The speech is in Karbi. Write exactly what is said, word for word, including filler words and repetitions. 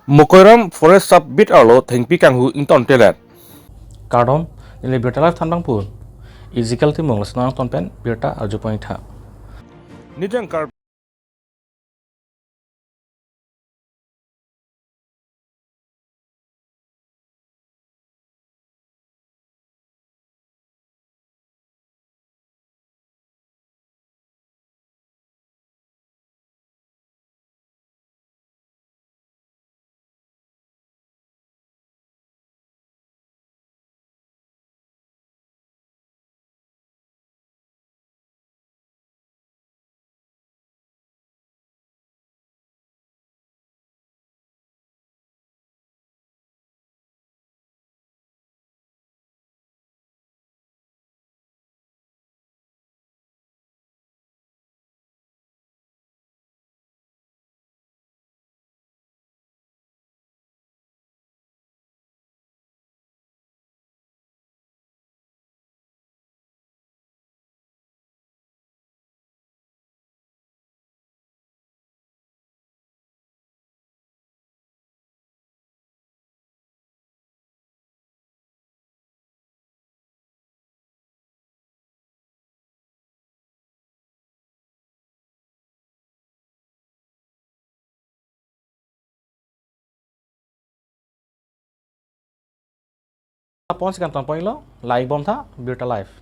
Mokoiram Forest Sub Beat arlo thengpi kanghu ingtontelet. Kardom, neli Birta Live thanbang pun. Ezekiel Timung lason angton pen birta arjupon-ik tha. Nijang Kar Apon si kangtonpon-iklo, like bom tha, Birta Live.